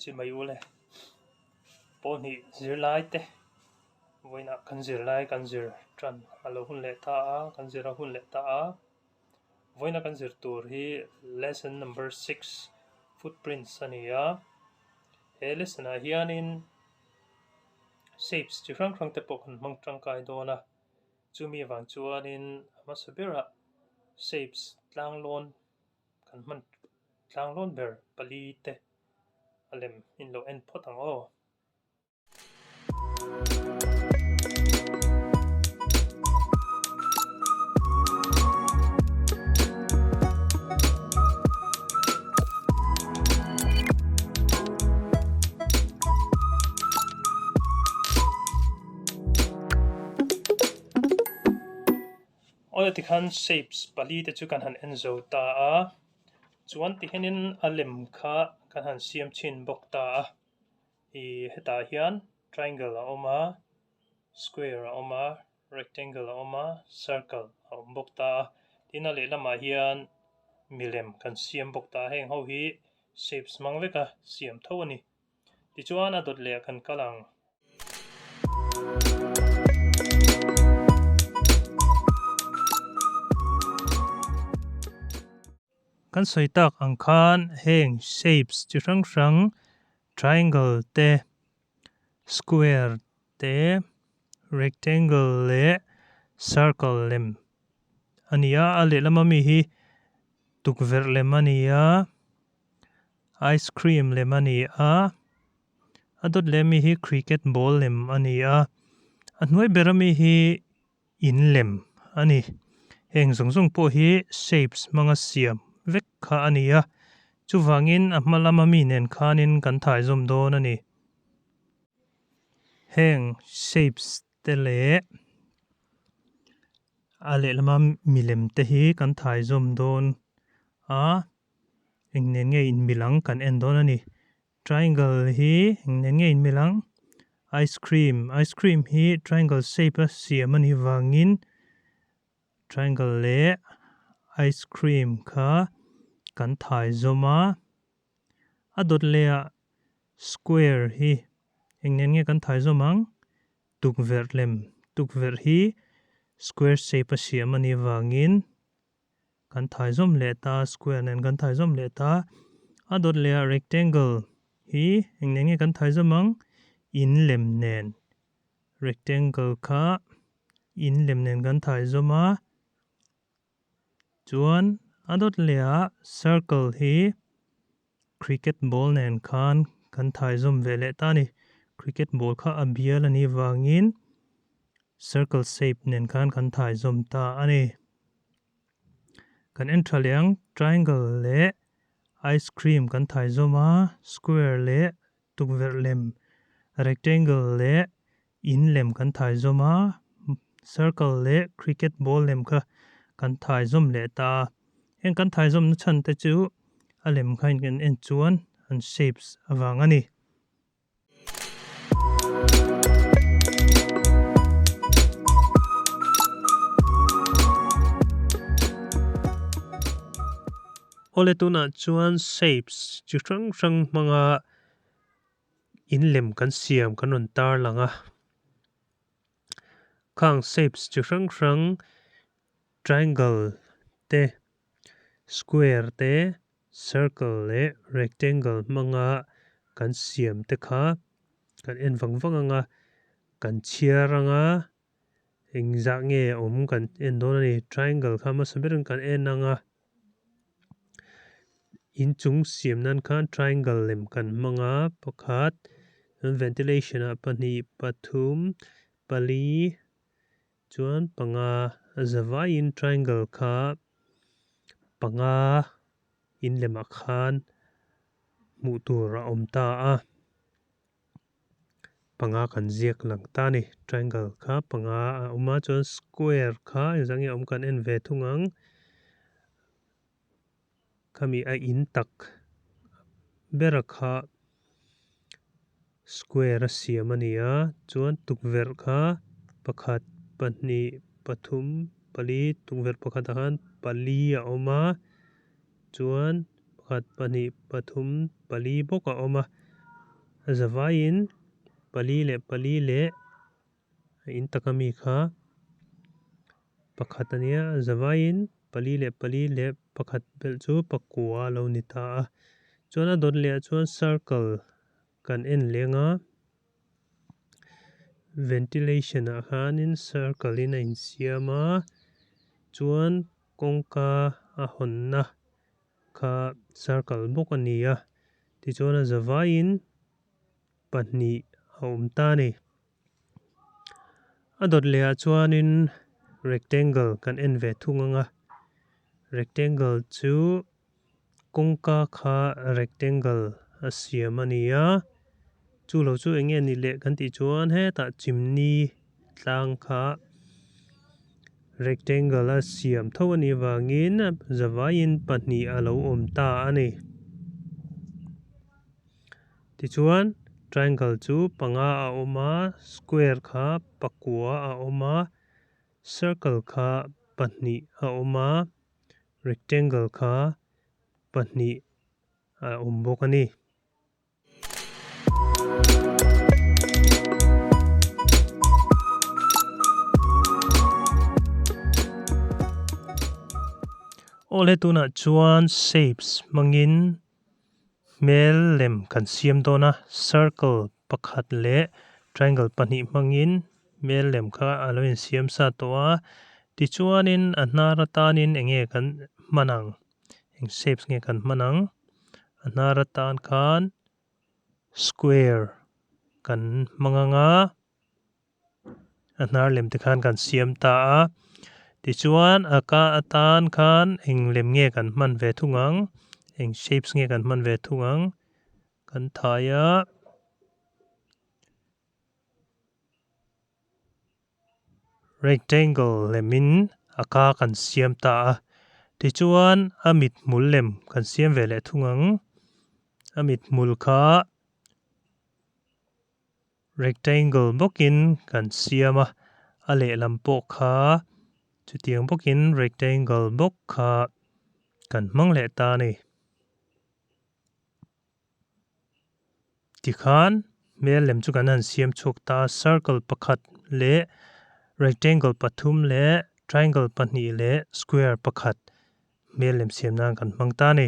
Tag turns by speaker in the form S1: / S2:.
S1: Chimai ule pawl hnih zirlai te vawiinah kan zirlai kan zir tan a lo hun leh ta a kan zir a hun leh ta a vawiina kan zir tur hi lesson number six footprints a ni a he lesson ah hianin shapes chi hrang hrang te pawh kan hmang tangkai dawn a chumi avang chuanin a hmasa berah shapes tlang lawn kan hman tlang lawn ber pali te a lem in lo en phawt ang aw. Awle tikhan shapes pali te chu kan han en zo ta a, chuan tihianin a lem kha kan han siam chhin bawk ta a. Ih hetah hian triangle a awm a, square a awm a, rectangle a awm a, circle a awm bawk ta a. Tin a lehlamah hian milem kan siam bawk ta a, heng ho hi shapes hmang veka siam tho a ni. Tichuan a dawt leh kan kal ang. Kan sawi tak ang khan heng shapes chi hrang hrang triangle te, square te, rectangle leh circle lem a ni a, a lehlam ami hi tukverh lem a ni a. Ice cream lem a ni a, a dawt leh ami hi cricket ball lem a ni a, a hnuai ber ami hi in lem a ni. Heng zawng zawng pawh hi shapes hmanga siam vek kha a ni a, chuvangin a hma lama mi nen khanin kan thai zawm dawn a ni. Heng shapes te leh a lehlama milem te hi kan thai zawm dawn a. Eng nen nge inmil ang kan en dawn a ni. Triangle hi eng nen nge inmil ang? Ice cream, ice cream hi triangle shape a siam a nih vangin triangle leh ice cream kha kan thai zawm a. A dawt lehah square hi eng nen nge kan thai zawm ang? Tukverh lem, tukverh hi square shape a siam a nih vangin. Kan thai zawm leh ta, square nen kan thai zawm leh ta. A dawt leh ah rectangle hi eng nen nge kan thai zawm ang? In lem nen. Rectangle kha in lem nen kan thai zawm a. Chuan a dawt leh ah circle hi cricket ball nen khan kan thai zawm ve leh ta a ni. Cricket ball kha a bial a nih vangin circle shape nen khan kan thai zawm ta a ni. Kan en tha leh ang triangle leh ice cream kan thai zawm a, square leh tukverh lem, rectangle leh in lem kan thai zawm a, circle leh cricket ball lem kha kan thai zawm leh ta a. Heng kan thai zawmna chhan te chu a lem kha in kan en chuan an shapes avang a ni. Awle tunah chuan shapes chi hrang hrang hmanga in lem kan siam kan rawn tar lang a. Khang shapes chi hrang hrang triangle te square te Circle leh rectangle hmanga kan siam te kha kan en vang vang ang a, kan chhiar ang a, engzah nge awm kan en dawn a ni. Triangle kha hmasa berin kan en ang a, inchung siam nan khan triangle lem kan hmang a, pakhat, chuan ventilation ah pahnih, pathum, pali, Chuan panga zavaiin triangle kha panga in lemah khan hmuh tur a awm ta a, panga kan ziak lang ta a ni. Triangle kha panga a awm a, chuan square kha engzah nge a awm kan en ve thung ang. Khami a in tak bera kha square a siam a ni a, chuan tukverh kha pakhat pahnih pathum pali tukverh pakhatah khan pali a awm a, chuan pakhat pahnih pathum pali bawk a awm a. A zavaiin pali leh pali leh a in taka mi kha pakhat a nia a zavaiin pali leh pali leh pakhat belh chu pakua a lo ni ta a chuan a dawt leh ah chuan circle kan en leng a ventilation ah khanin circle in a insiam a chuan kawngka a hawn na kha circle bawk a ni a tichuan a zavaiin pahnih a awm ta a ni. A dawt leh ah chuanin rectangle kan en ve thung ang a rectangle chu kawngka kha rectangle a siam a ni a chu lo chu eng nge ni leh kan tih chuan hetah chimney tlang kha rectangle a siam tho a nih avangin zavaiin pahnih a lo awm ta a ni. Tichuan triangle chu panga a awm a square kha pakua a awm a circle kha pahnih a awm a rectangle kha pahnih a awm bawk a ni. Awle tunah chuan shapes hmangin hmel lem kan siam dawn a, circle pakhat leh triangle pahnih hmangin hmel lem kha a lo insiam sa tawh a, tichuanin a hnar atanin eng nge kan hman ang eng shapes nge kan hman ang a hnar atan khan square kan hmang ang a. A hnar lem te khan kan siam ta a, tichuan a ka atan khan eng lem nge kan hman ve thung ang, eng shapes nge kan hman ve thung ang, kan thai a. Rectangle lemin a ka kan siam ta a, tichuan a mithmul lem kan siam ve leh thung ang, a mithmul kha. Rectangle bawkin kan siam a, a lehlam pawh kha chutiang bawkin rectangle bawk kha kan hmang leh ta a ni. Tikhan hmel lem chu kan han siam chhuak ta a, circle pakhat leh rectangle pathum leh triangle pahnih leh square pakhat hmel lem siam nan kan hmang ta a ni.